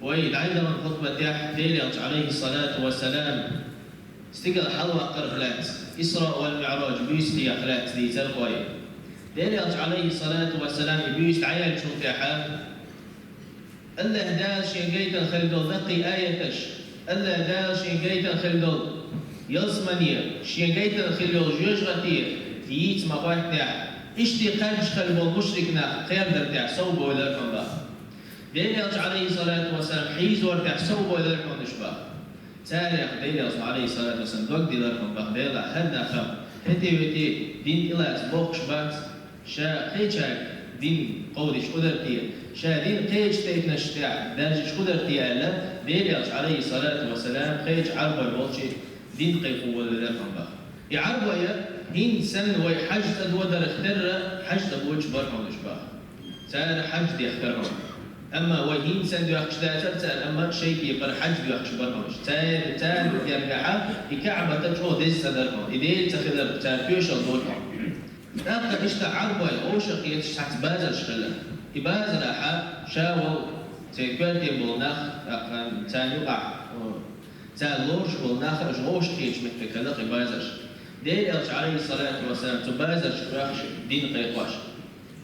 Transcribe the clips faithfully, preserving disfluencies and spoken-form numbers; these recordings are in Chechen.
Вай дӀайдалан хутбатехь Делан Элча, Ӏалайхи ссалату вассалам, стигала хьалваккхарх лаьцна, Исраъ вал МиӀраж буьйса хьех лаьцна дийцар вай. Делан Элча, Ӏалайхи ссалату вассалам, и буьйса дӀаяьллачул тӀехьа, АллахӀ Дала шен гайтан хила долу даккхий аяташ, АллахӀ Дала шен гайтан хила долу ялсамане, шен гайтан хила йолу жоьжахате йийца ма-гӀоьттинехь, иштта кхаьчча хила болу мушрик нах кхердар тӀехь сов бовлар хьуна баха. Делан Элча, Ӏалайхи ссалату вассалам, хьийзор тӀехь сов бовлар хьуна уьш баха. Царех Делан Элча, Ӏалайхи ссалату вассалам, дог дилар хьуна баха, Делахь, хӀара нах хӀетте-ветте дин тӀелаца бохкуш бац, ша кхечаьрга дин кховдийш хӀу дара те, ша дин кхечу тайпанаш тӀехь даьржаш хӀу дара те аьлла, Делан Элча, Ӏалайхи ссалату вассалам, кхечу Ӏарбой волчу дин кхайкхо волавелар хьуна баха. И Ӏарбой хӀинца санна вай хьаьж цӀа додарх терра, хьаьж цӀа боцуш бара хьуна уьш баха. Цара хьаьж дехкара хьуна. Амма вай хӀинца санна доьхкуш дацара цара, амма шайн кепара хьаьж доьхкуш бара хьуна уьш. Цара, цара гергахьа и КаӀбат чӀогӀа деза ца дара хьуна, и Дела ца хилар цара тоьшалла дора хьуна. ТӀаккха иштта Ӏарбой вовшах кхеташ цхьацца базарш хилла. И базарахьа ша волу, церан коьрте болу нах, тӀаккха царна юкъахь, о, цара лоруш болу нах а вовшах кхеташ меттиг хилла и базарш. Делан Элча, Ӏалайхи ссалату вассалам, цу базаршка оьхуш дин кхайкхош.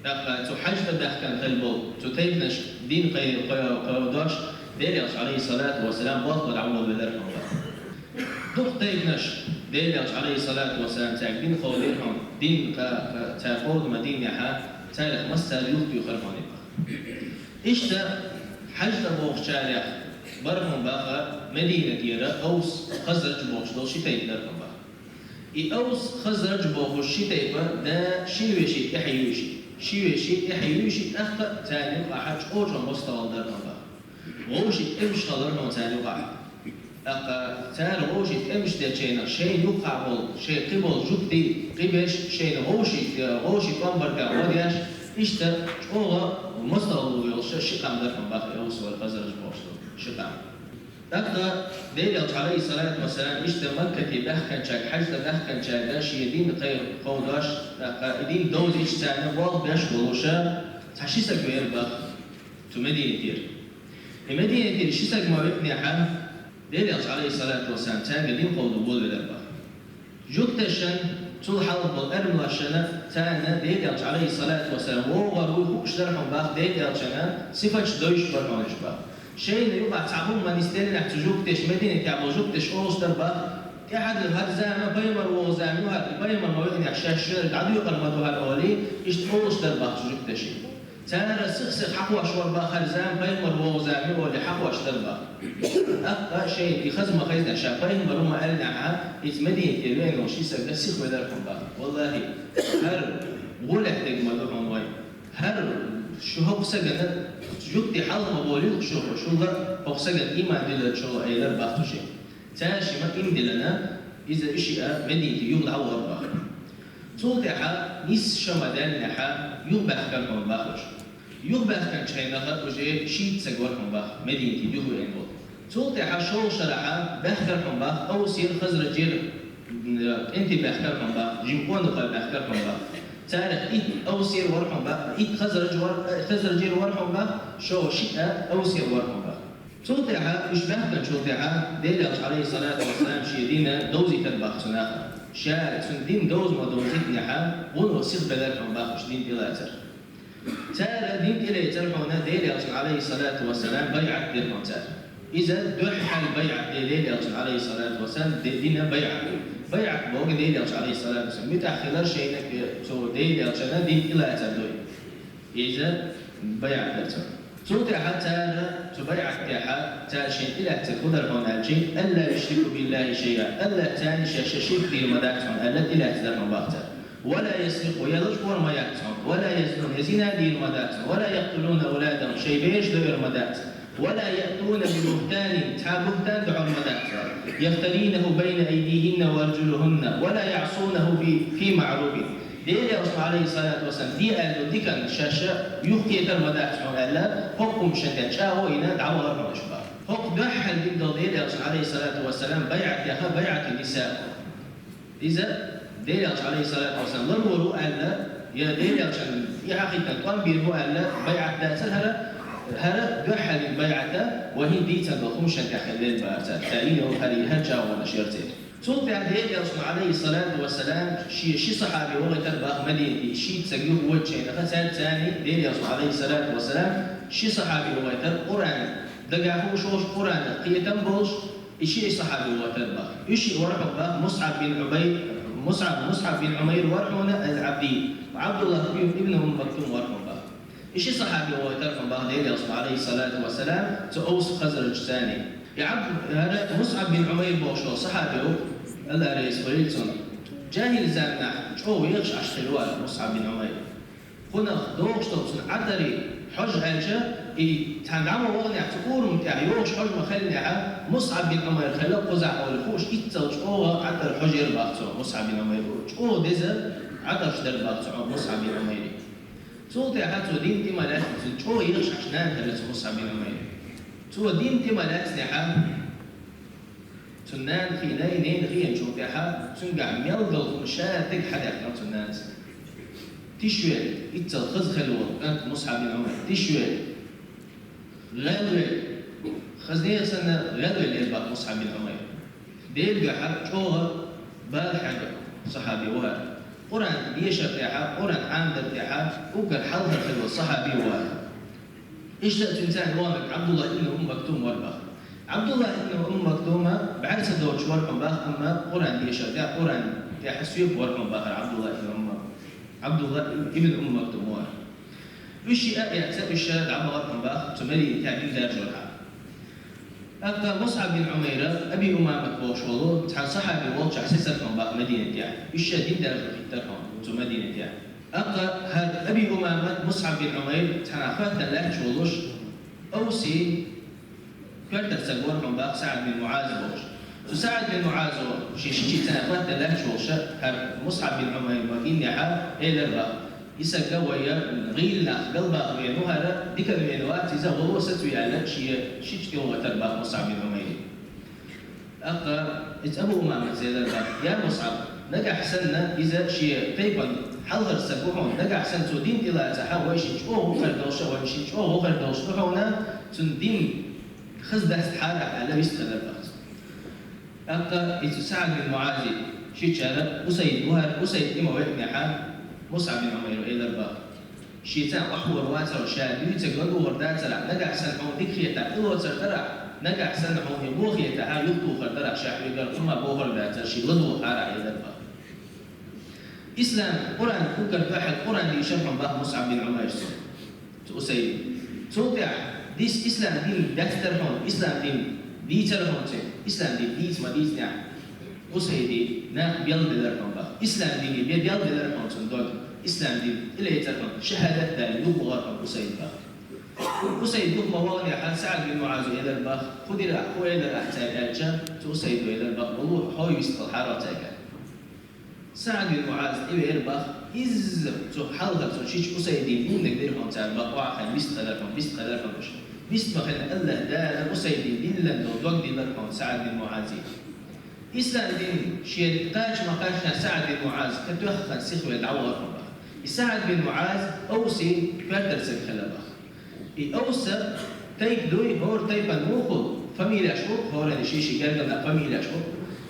ТӀаккха цу хьаьж тӀе баьхкина хила болу, цу тайпанаш дин кхай-, кхай-, кхайкхош, Делан Элча, Ӏалайхи ссалату вассалам, болх бан дӀаволавелар хьуна баха. Дукха тайпанаш Делан Элча, Ӏалайхи ссалату вассалам, цаьрга дин кховдийра хьуна, дин кха-, кха-, цара кховда ма динехьа, царах массара юхатуьйхира хьуна баха. Иштта хьаьж тӀе бохучарех бара хьуна баха Мединатера Аус, Хазраж бохуш долу ши тайпа дара хьуна баха. И Аус, Хазраж бохуш ши тайпа да ши вешин тӀаьхье юьйши, ши вешин тӀаьхье юьйши, тӀаккха царна юкъахьа чӀогӀа мостагӀалла дара хьуна баха. Вовшийн тӀемаш хилар хьуна царна юкъахь. ТӀаккха цара вовшийн тӀемаш дечу хенахь шайна юккъахь болу, шайн кхин болу жуьгтий, кхин берш шайна вовшийн, вовшийн тӀом баргахь гӀо деш, иштта чӀогӀа мостагӀалла йолуш ши къам дара хьуна баха, Аус вал Хазраж бохуш долу ши къам. ТӀаккха Делан Элча, Ӏалайхи ссалату вассалам, иштта Маккате баьхкинчаьрга, хьаьж тӀе баьхкинчаьрга шен дин кхайкха кховдош, тӀаккха и дин довзуьйтуш царна болх беш волуш, цхьа ши саг веара баха цу Мединатера. И Мединатера ши саг ма веънехьа, Делан Элча, Ӏалайхи ссалату вассалам, цаьрга дин кховдо волавелар баха. Жуьгташна, цул хьалха болу эрмалашна, царна Делан Элча, Ӏалайхи ссалату вассалам, вогӀур ву хууш дара хьуна баха, Делан Элчанан сифаташ девзаш бара хьуна уьш баха. Шайна юкъахь цхьа хӀумма нисделлехь цу жуьгташа, Мединатехь болу жуьгташа олуш дара баха, тӀаьхьарчу хӀара зама пайхамар вогӀу зама ю хӀара, и пайхамар ма веънехь шаьш шуьнарг дӀадоькъур ма ду хӀара олий, иштта олуш дара баха цу жуьгташа. Цара сих-сиха хьахош вара баха хӀара зама пайхамар вогӀу зама ю олий, хьахош дара баха. ТӀаккха шайна и хаза ма хезнехь, ша пайхамар ву ма аьллинехьа, иза Мединате веана волу ши саг сихвелар хьуна баха. ВаллахӀи, хӀара гӀолехь дерг ма ду хьуна вайн. ХӀара шу хӀокху сагана, жуьгтий хьалха ма болийла шу, шула хӀокху сагана ийман диллинчул элар баха цу шен. Цара шимма ийман диллина, иза и шиъ Мединате юха дӀавахара баха. Цул тӀаьхьа нисса ша ма даьллинехьа, юхабаьхкира хьуна баха уьш. Юхабаьхкинчу хенахь уже шийтта саг вара хьуна баха, Мединате юхавеана волу. Цул тӀаьхьа шолгӀа шарахьа баьхкира хьуна баха, Аусера, Хазражера, м, кӀентий баьхкира хьуна баха, жима къонахой баьхкира хьуна баха. Царах итт Аусера вара хьуна баха, итт Хазраж вара, Хазражера вара хьуна баха, шо шиъ Аусера вара хьуна баха. Цул тӀаьхьа, уьш баьхкинчул тӀаьхьа, Делан Элча, Ӏалайхи ссалату вассалам, шен дин довзийтар баха цу наха. Ша цуьнан дин довза ма довзийтинехьа, вуно сихбелар хьуна баха уьш дин тӀелацар. Цара дин тӀелецар хьуна, Делан Элчанна, Ӏалайхи ссалату вассалам, байӀат дира хьуна цара. Иза дуьххьара байӀат дира Делан Элчанна, Ӏалайхи ссалату вассалам, ди-, дина байӀат. БайӀат боху Делан Элча, Ӏалайхи ссалату вассалам, муьтӀахь хилар шайна, цу Делан Элчанна дин тӀелацар ду. Иза байӀат дара цара. Цул тӀаьхьа цара, цу байӀат тӀехьа, цара шайна тӀелаьцнарг хӀун дара хьуна аьлча, «Алла юшрику биллахи шайъа», АллахӀца шаьш ширк дийр ма дац хьуна аьлла, тӀелаьцна дара хьуна баха цара. «Ва ла ясрикъу», ялаш ор ма яц хьуна, «ва ла язнун», я зина дийр ма дац хьуна, «ва ла якътулуна авладахум», шайн бераш дойур ма дац, «ва ла яътуна би бухтанин», цхьа бухтан дохьур ма дац хьуна, «яфтаринаху байна айдихинна ва аржулухинна, ва ла яъсунаху би, фи маъруфин». Делан Элчано, Ӏалайхи ссалату вассалам, де аьлла долу диканна шаьш юхакхетар ма дац хьуна аьлла, хӀокху хӀуманна тӀе чӀагӀо йина дӀавахара хьуна уьш баха. ХӀокху дуьххьара дина долу Делан Элчано, Ӏалайхи ссалату вассалам, байӀат яха, байӀатун ниса. Иза Делан Элча, Ӏалайхи ссалату вассалам, ларвор ву аьлла, я Делан Элчанна и хьахийтина тӀом бийр бу аьлла, байӀат дацара хӀара, ХӀара дуьххьара байӀат вай хӀинца дийцина долу хӀуманаш тӀехь хилла бац, цаьрца йина йолу хӀара и хӀара чӀагӀонаш яра церан. Цул тӀаьхьа Делан Элчано, Ӏалайхи ссалату вассалам, шен ши сахьаби вахийтира боху Мадинате, шийтта стаг юхавоьду шайнах, цаьрца царний Делан Элчано, Ӏалайхи ссалату вассалам, ши сахьаби вахийтира Къуръан дагахь хууш волуш, Къуръанах кхетам болуш, и ши сахьаби вахийтира боху. Уьш шиъ вара хьуна боху Мусъаб бин Ӏубайд, Мусъаб, Мусъаб бин Ӏумайр вара хьуна ал-Ӏабди, Ӏабдуллах ибн Умми Мактум вара хьуна боху. И ши сахьаби вахийтира хьуна боху Делан Элчано, Ӏалайхи ссалату вассалам, цу Авс-Хазраджаний. И Ӏабд-, хӀара Мусъаб бин Ӏумайр бохуш волу сахьаби ву, Аллах реза хуьлийла цунна. ЖахӀил заманахь чӀогӀа вехаш Ӏаш хилла вара Мусъаб бин Ӏумайр. Кхунах дохуш долу цуьнан Ӏатарийн хьожа аьлча, и цхьана дӀа ма ваханехь, цу урамна тӀехь йогӀуш хьожа ма хиллехь, Мусъаб бин Ӏумайр хилла кхузахь олий хууш, иццал чӀогӀа Ӏатар хьожа яра боху цо, Мусъаб бин Ӏумайр. ЧӀогӀа деза Ӏатарш дара боху цо Мусъаб бин Ӏумайран. Цул тӀаьхьа цо дин тӀе ма лаьцна, цуьнан чӀогӀа ехаш Ӏаш нана хилла цу Мусъаб бин Ӏумайран. Цо дин тӀе ма лаьцнехь, цуьнан нана хиъна, нана хиъначул тӀаьхьа цуьнгахь мел долу хӀума ша дерг хьадаьккхина цуьнан нанас. Тиша велла, иццал хаза хилла волу кӀант Мусъаб бин Ӏумайр, тиша велла, гӀел велла, хаза нехан санна гӀел велла яра боху Мусъаб бин Ӏумайр. Делан дуьхьа чӀогӀа бала хьегна сахьаби вара. Къуръан дешар тӀехь, Къуръан Ӏамадар тӀехь уггар хьалхара хилла волу сахьаби вара. Иштта цуьнан цӀе ваханарг Ӏабдуллах ибн Умми Мактум вара боху. Ӏабдуллах ибн Умми Мактум бӀаьрса доцуш вара хьуна боху, амма Къуръан дешар тӀехь, Къуръан тӀехь соьпа вара хьуна боху Ӏабдуллах ибн Умми, Ӏабдуллах ибн Умми Мактум вара. Уьш шиъ а эцна, уьш дӀабахара хьуна боху цу Мадинатехь дин даржорхьама. ТӀаккха Мусъаб бин Ӏумайра Аби Умамат бохуш волу цхьана сахьаби волчохь сецира хьуна боху Мадинатехь. Уьш дин даржо хӀиттира хьуна цу Мадинатехь. ТӀаккха хӀара Аби Умамат, Мусъаб бин Ӏумайр цхьана хоьттина лаьтташ волуш, Авсийн коьртара стаг вара хьуна боху СаӀд бин МуӀаз бохуш. Цу СаӀд бин МуӀазо шен шичи цхьана хоьттина лаьтташ волуш, хӀара Мусъаб бин Ӏумайр ма гиннехь, элира боху: «И стаг вай гӀийла нах галбаха веана ву хӀара, диканна веана вац иза, гӀо сацо», — аьлла, шен шича тӀе вахийтира боху Мусъаб бин Ӏумайр. ТӀаккха иза Абу Умамас элира боху: «Я Мусъаб, нагахь санна иза шен тайпанан хьалхара стаг ву хьуна, нагахь санна цо дин тӀелацахь, вай шен чӀогӀа вухар долуш, вай шен чӀогӀа вухар долуш ду хьуна, цуьнан дин хаза дастахьара», — аьлла, вистхилира боху. ТӀаккха иза СаӀд бин МуӀази шичара Усайд ву хӀара, Усайд тӀе ма веанехь, Мусъаб бин Ӏумайра элира боху: «Шен цӀа охьахуур вацара, ша дуьйцург ладугӀур дацара, нагахь санна хьуна дика хетахь, тӀелоцур дарахь, нагахь санна хьуна и вон хетахь, юхатухур дарахь, ша хьоьгара хӀумма бохур дацара, шен ладугӀухьара», — элира боху. Ислам, Къуръан уггар дуьхьал, Къуръан дийшира хьуна боху Мусъаб бин Ӏумайрас цу Усайда. Цул тӀаьхьа дис-, ислам дин дацдара хьуна, ислам дин дийцара хьуна цуьнга, ислам дин дийца ма дийцинехь, Усайди нах белла делира хьуна боху. Ислам дине бе-, белла делира хьуна цуьнан дог, ислам дин тӀелецира хьуна, шахӀадат а даьлла, юхавахара хьуна Усайд боху. Усайд юха ма ваханехь, СаӀд бин МуӀаза элира боху: «ХӀун дира ахь, хӀун элира ахь цаьрга?» — аьлча, цу Усайда элира боху: «Валлахьи, хьо вистхилахьара цаьрга». СаӀд бин МуӀаз тӀевеара боху, изза цу хьалха цу шича Усайдин динниг дира хьуна цара боху, охьахиъна вистхилира хьуна, вистхилира хьуна уьш. Вист ма хилла, АллахӀ Дала Усайдин динан долу дог диллира хьуна СаӀд бин МуӀазе. Ислам дин шен кхача ма кхаччахь СаӀд бин МуӀаз кхин тоьхна сихвелла дӀавахара боху. И СаӀд бин МуӀаз Авсийн коьртара стаг хилла боху. И Авс тайпа дуй, хӀора тайпана муха ву, фамилеш ву, хӀоранна шен-шен гергара нахана фамилеш ву.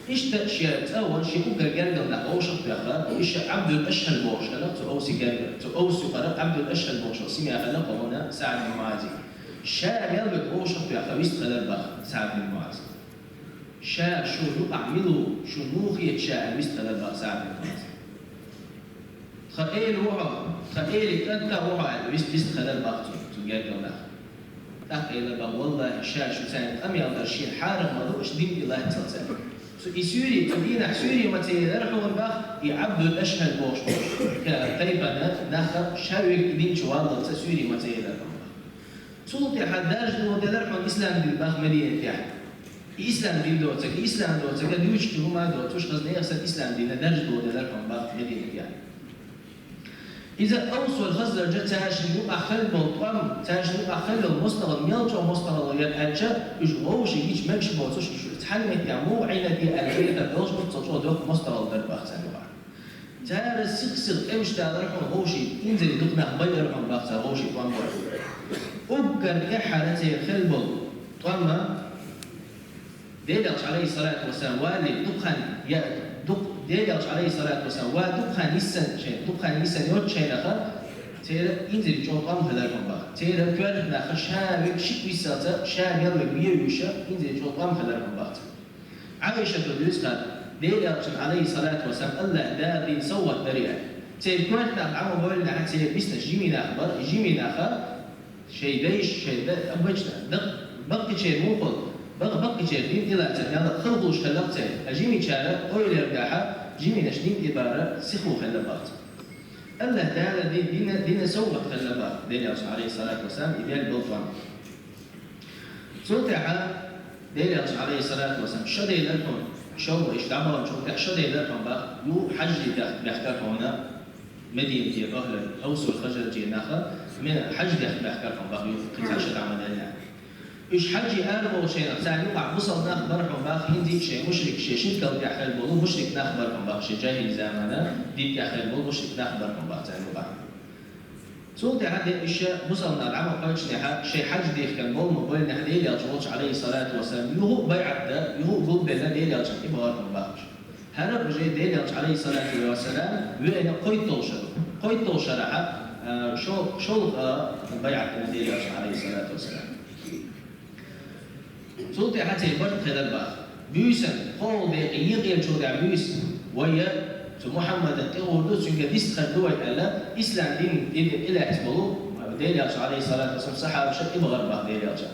Иштта шен цӀа а вон, шен уггар гергара нахана вовшах а тоьхна, иштта Ӏабдул-Ашхьал бохуш хилла цу Авсийн гергара, цу Авс юкъара Ӏабдул-Ашхьал бохуш волу семья хилла кху хӀуна СаӀд бин МуӀазе. Ша мел верг вовшах а тоьхна вистхилира боху СаӀд бин МуӀаз. Ша шун юкъахь мила ву, шуна муха хета ша аьлла вистхилира боху СаӀд бин МуӀаз. Тхан эла ву хьо, тхан элин кӀант а ву хьо аьлла, вист-, вистхилира боху цу, цу гергара нахана. ТӀаккха элира боху: «ВаллахӀи, ша шуьца къамел дар шена хьарам ма ду, аша дин тӀелаццалца». Цу и суьйре, цу дийнахь суьйре ма ца елира хьуна боху, и Ӏабдул-Ашхьал бохуш болу тайпана нах ша верг и дин чу валлалца суьйре ма ца елира хьуна боху. Цул тӀаьхьа даржадоладелира хьуна ислам дин боху Мадинатехь. И ислам дин доцург, и ислам доцург, дуьйцучу хӀума доцуш, хаза нехан санна ислам дин даржадоладелира хьуна боху Мадинатехь. Иза Авс вара Хазраж, цаьршинна юкъахь хилла болу тӀом, цаьршинна юкъахь хилла йолу мостагӀалла мел чӀогӀа мостагӀалла яра аьлча, уьш вовшийн гича мегаш боцуш, уьш цхьана меттехь муха Ӏийна те аьлла хетар долуш, оццул чӀогӀа доккха мостагӀалла дара боху царна юкъахь. Цара сих-сиха тӀемаш далара хьуна вовшийн, инзаре дукха нах байъара хьуна боху цара вовшийн тӀом бара. Уггар тӀехьара церан хилла болу тӀом Делан Элча, Ӏалайхи ссалату вассалам, вале дукха хан я, дукх-, Делан Элча, Ӏалайхи ссалату вассалам, ва дукха хан йиссина шайн, дукха хан йиссина йоцу шайнаха, церан инзаре чӀогӀа тӀом хилар хьуна баха. Церан коьртачу наха ша вега шиъ виссалца, ша мел вега вевзаш, инзаре чӀогӀа тӀом хилар хьуна баха. Ӏайшата дуьйцу хӀара, Делан Элчана, Ӏалайхи ссалату вассалам, АллахӀ Дала дина совгӀат дара аьлла. Церан коьртачу наха дӀа ма бовлу, церан биснарш жима нах бара, жима наха шайн дайша, шайн да-, обычно, дакъа, баккхийчеран муха, бакъ-, баккхийчеран дин тӀелацар мел хала хуьлуш хилла церан. Ткъа жимачара ойла яр дахьа, жиманаш дин тӀебара сихо хилла баха. АллахӀ Дала дин, дина, дина совгӀат хилла баха, Делан Элчана, Ӏалайхи ссалату вассалам, и дел болу тӀом. Цул тӀаьхьа Делан Элча, Ӏалайхи ссалату вассалам, шо делира хьуна, шо ву иштта дӀабаханчул тӀаьхьа шо делира хьуна баха, юха хьаьжцӀа дехка баьхкира хьуна Мединате ахӀлара, Авсу Хазраджийн наха, ме-, хьаьжцӀа дехка баьхкира хьуна баха, юха кхин цхьа шо дӀа ма деллинехь. Уьш хьаьжцӀа ара бохучу шайнах, царна юкъахь бусалба нах бара хьуна баха, хӀинца а шайн мушрик, шайн ширкал тӀехь хилла болу мушрик нах бара хьуна баха, шайн жахӀил заманан дин тӀехь хилла болу мушрик нах бара хьуна баха царна юкъахь. Цул тӀаьхьа де иша бусалба нах дӀа ма кхоьччинехь, шайн хьаьжцӀа дехкина болу ма бовлинехь, Делан Элча волчу, Ӏалайхи ссалату вассалам, юха а байӀат дан, юха а гулбелла Делан Элчана тӀебахара хьуна баха уьш. ХӀара а уже Делан Элча, Ӏалайхи ссалату вассалам, веана кхойтталгӀа шо ду. КхойтталгӀа шарахь, а, шо-, шолгӀа байӀат дина Делан Элчана, Ӏалайхи ссалату вассалам. Цул тӀаьхьа церан барт хилар баха. Буьйсанна, кхоалгӀа декъе екъаеллачул тӀаьхьа буьйса, вай цу Мухьаммадан тӀе гӀур ду, цуьнга дистхир ду вай аьлла, ислам дин тӀе-, тӀелаьцна болу Делан Элча, Ӏалайхи ссалату вассалам, сахьабаша тӀебахара баха Делан Элчана.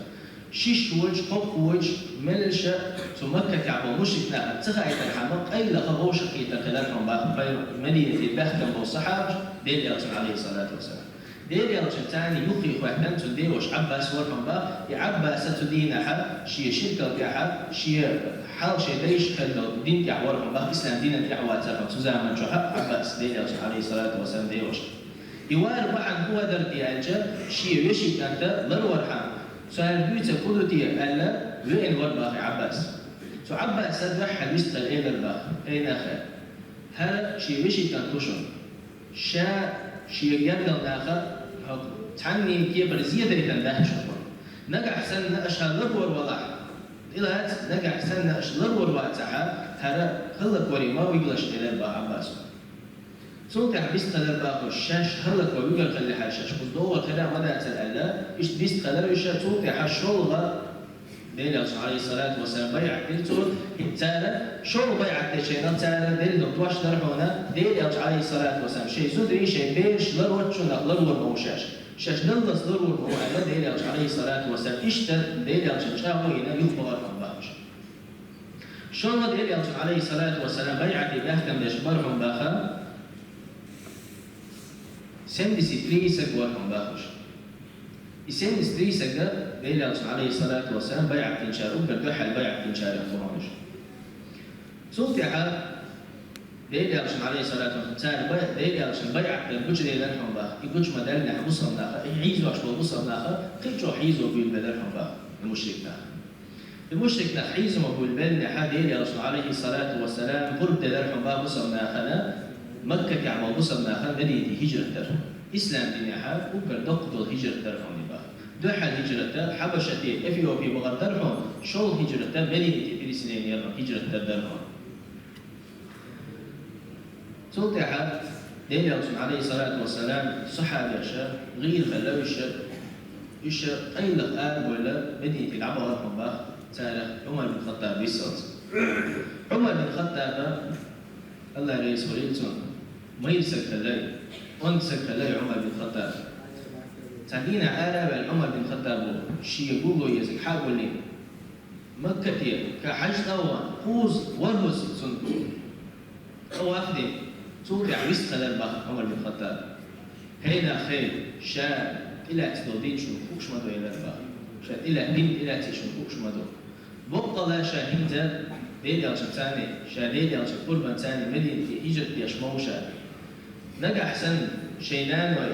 Шиш воьдуш, кхоъ воьдуш, меллаша цу Макка тӀехь болу мушрик нахана ца хаийтархьама, къайлаха вовшахкхетар хилар хьуна баха, Мединате баьхкина болу сахьабаш Делан Элчана, Ӏалайхи ссалату вассалам. Делан Элчана царна юххе хӀоьттина цуьнан деваша Ӏаббас вара хьуна баха, и Ӏаббаса цу дийнахь шен ширкал тӀехь, шен хьалха шайн дайша хилла долу дин тӀехь вара хьуна баха, ислам динан тӀехь вацара хьуна цу заман чохь Ӏаббас, Делан Элчана, Ӏалайхи ссалату вассалам, деваша. И вар бахьана хӀун хир дара те аьлча, шен вешин кӀанта ларвархьама, цара дуьйцург хӀун ду те аьлла, веана вара баха и Ӏаббас. Цу Ӏаббаса дуьххьара вистхилла элира баха: «Эй нах, хӀара шен вешин кӀант ву шуна. Ша шен гергара наха хӀокху цхьанне кепара зе дайтина дац шуна. Нагахь санна аша ларвар валахь, тӀелаца, нагахь санна аша ларвар вацахь, хӀара хӀаллакваре ма вигала ша», — элира баха Ӏаббаса. Цул тӀаьхьа вистхилира баха уьш, шаьш хӀаллакван вуьгур хиллехьара, шаьш кхуза догӀур хир ма дацара аьлла, иштта вистхилира уьш, цул тӀаьхьа шолгӀа Делан Элчана, Ӏалайхи ссалату вассалам, байӀат дира цо, цара шолгӀа байӀат дечу хенахь цара делла дош дара хьуна, Делан Элча, Ӏалайхи ссалату вассалам, шайн зударий, шайн бераш ларвачунах ларвар ма ву шаьш. Шаьш Даллас ларвар ма ву аьлла, Делан Элча, Ӏалайхи ссалату вассалам, иштта Делан Элчана чӀагӀо йина юхабахара хьуна баха уьш. ШолгӀа Делан Элчана, Ӏалайхи ссалату вассалам, байӀате баьхкина деш бара хьуна баха семьдесят три саг вара хьуна баха уьш. И семьдесят три саг Делан Элчана, Ӏалайхи ссалату вассалам, байӀат динчара, уггар дуьххьара байӀат динчарех бу хьуна уьш. Цул тӀаьхьа Делан Элчана, Ӏалайхи ссалату вассалам, цара бай-, Делан Элчана байӀат дан гучуделира хьуна баха. И гучу ма-деллинехь бусалба наха, и хьийзош болу бусалба наха, кхин а чӀогӀа хьийзо буьйлабелира хьуна баха и мушрик нах. И мушрик нах хьийзо ма буьйлабеллинехь, Делан Элчана, Ӏалайхи ссалату вассалам, къурба делира хьуна баха бусалба нахана, Макка тӀехь болу бусалба нахана Мединате хӀижрат дар. Ислам динехь уггар доккха долу хӀижрат дар хьуна и баха. Дуьххьара хӀижрат Хьабашате, Эфиопе бахар дар хьуна, шолгӀа хӀижрат Мединате переселение яр хьуна, хӀижрат дар дар хьуна. Цул тӀаьхьа Делан Элчана, Ӏалайхи ссалату вассалам, сахьабеша гӀийла хилла уьш, уьш къайлаха ара а бовла, Мединате дӀабахара хьуна баха царах Ӏумар бин Хаттаб виссалц. Ӏумар бин Хаттаба, АллахӀ реза хуьлийла цунна, майра саг хилла, онда саг хилла Ӏумар бин Хаттаб. Цхьана дийнахь ара а ваьлла Ӏумар бин Хаттабо, шен гулло езарг хьа а гуллий, Маккате, кху хьаьжцӀа а вахана, кхузза, ворхӀазза цунна тӀаваф дина. Цул тӀаьхьа вистхилира баха Ӏумар бин Хаттаб: «ХӀей нах, хӀей, ша тӀелаьцна долу дин шуна хууш ма ду», — элира баха. «Ша тӀелаьцна дин, тӀелаьцна шуна хууш ма ду. Боккъала ша хӀинца Делан Элчанца, ша Делан Элчанца къурбанца Мединате хӀижрат деш ма ву ша. Нагахь санна шайн наной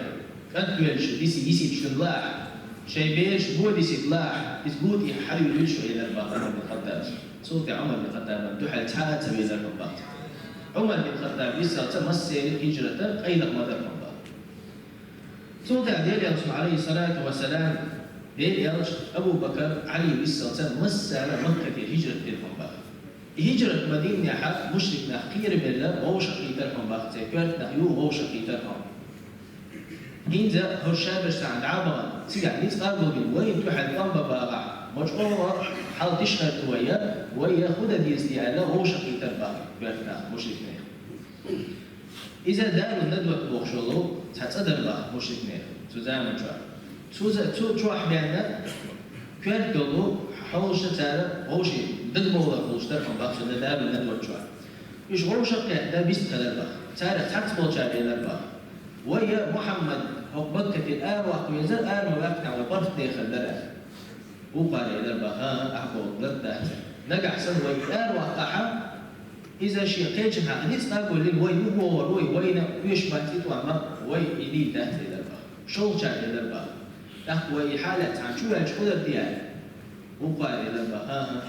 кӀант воьлуш диси йисийта шуна лаахь, шайн бераш бо дисийта лаахь, иза гу тӀехьа хьалуьйла шу», — элира баха Ӏумар бин Хаттабас. Цул тӀаьхьа Ӏумар бин Хаттабана дуьхьал цхьа а ца везара хьуна баха. Ӏумар бин Хаттаб виссалца массеран хӀижрат къайлаха ма дара хьуна баха. Цул тӀехьа Даьла Элчано, Ӏалайхи ссалату вассалам, Даьла Элча, Абу Бакр, Ӏали виссалца массара Маккате хӀижрат дира хьона баха. И хӀижрат Мадинехьа мушрик нах кхерабелла, вовшахкхетар хьона баха, церан коьрта нах юха вовшахкхетар хьона. ХӀинца хӀара шабаш цхьана дӀа а бахана, цигахь ницкъ а гулдина, вайна дуьхьал тӀом бан багӀахь, ма чӀогӀа хьал тишхар ду вай, вай хӀун дан деза аьлла, вовшахкхетар баха коьрта нах, мушрик нах. Иза Дарун Надват бохуш йолу цхьа цӀа дара баха мушрикнех цу заман чохь. Цу за-, цу чохь бенна коьрта долу хьолаша цара вовшийн дагабовлар хуьлуш дара хьуна баха цу Дарун Надват чохь. Уьш вовшах а кхетта вист хилар баха. Царах цхьацца болчара элар баха: «Вай, я Мухьаммад, хӀокху Маккатера араваккха везара, ара ма ваьккхинехь вай барт дехар дара». Вукхара элар баха: «ХӀан, ахь бохург лард дац. Нагахь санна вай араваккхахь, иза шен кхечанхьа ницкъ а гулдина, вай юхавогӀур ву, вайна оьшуш бац и тӀом, вай и дийр дац», элар баха. ШолгӀачара элар баха: «ТӀаккха вай и хьалаца цхьаьна чу ваьлча хӀун дар те?» аьлла. Вукхара элар баха: «ХӀан,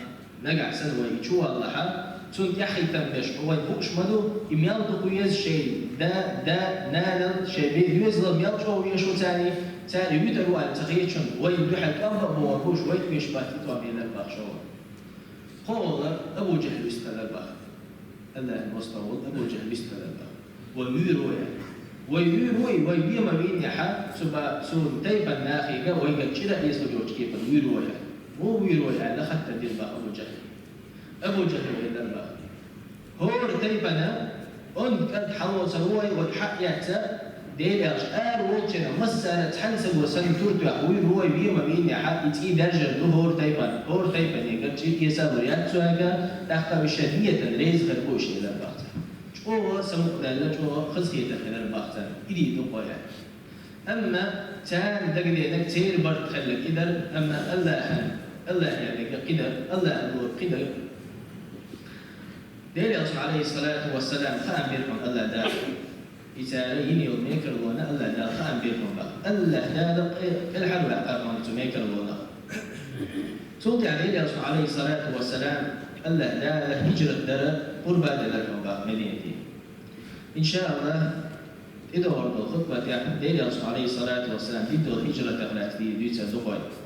нагахь санна вай и чу валлахь, цунна тӀаьхьахӀиттам беш хьо вайна хууш ма ду, и мел дукха веза шайн да, да, нанал, шайн бен доьзалал мел чӀогӀа везаш ву царна, цара и вуьтур ву аьлла ца хеташ, вайна дуьхьал тӀом бан бохур бу уьш, вайна оьшуш бац и тӀом», элар баха шолгӀа. КхоалгӀа Абу Джахьл вист хилар баха. АллахӀан мостагӀа волу Абу Джахьл вист хилар баха. «Вай вуьйр ву», аьлла. «Вай вуьйр ву, вай вен ма вийнехь, цу ба-, цу тайпанан нахе вайгара чӀир а эцалур йоцчу кепара вуьйр ву», аьлла. «Муха вуьйр ву?» аьлла, хаттар дира баха Абу Джахьла. Абу Джахьла элар баха: «ХӀора тайпана онда кӀант хьалоцур ву вай, вай хьаэцна, Делан Элча ара волчеран массара цхьаьна саго санна тур тоьхна вуьйр ву вай, вен ма вийнехь, и цӀий даьржар ду хӀора тайпана, хӀора тайпанегара чӀир эцалур яц цаьрга, тӀаккха уьш шайн диетан реза хир бу уьш», элар баха цара. ЧӀогӀа самукъадаьлла, чӀогӀа хазахетар хилар баха царна, и дийр ду-кх вай аьлла. Амма царна дагадеанарг, церан барт хилларг и дара, амма АллахӀан, АллахӀера дерг кхин дара, АллахӀан луург кхин дара. Делан Элчано, Ӏалайхи ссалату вассалам, хаам бира хьуна АллахӀ Дала. И цара йина йолу мекарлонах АллахӀ Дала хаам бира хьуна баха. АллахӀ Дала къе-, кӀелхьарваьккхира хьуна цу мекарлонах. Цул тӀаьхьа Делан Элчано, Ӏалайхи ссалату вассалам, АллахӀ Дала хӀижрат дара, къурба делира хьуна баха Мединате. ИншааллахӀ, тӀедогӀур долу хутба тӀехь Делан Элчано, Ӏалайхи ссалату вассалам, дина долу хӀижратах лаьцна дийр дуьйцур ду-кх вай.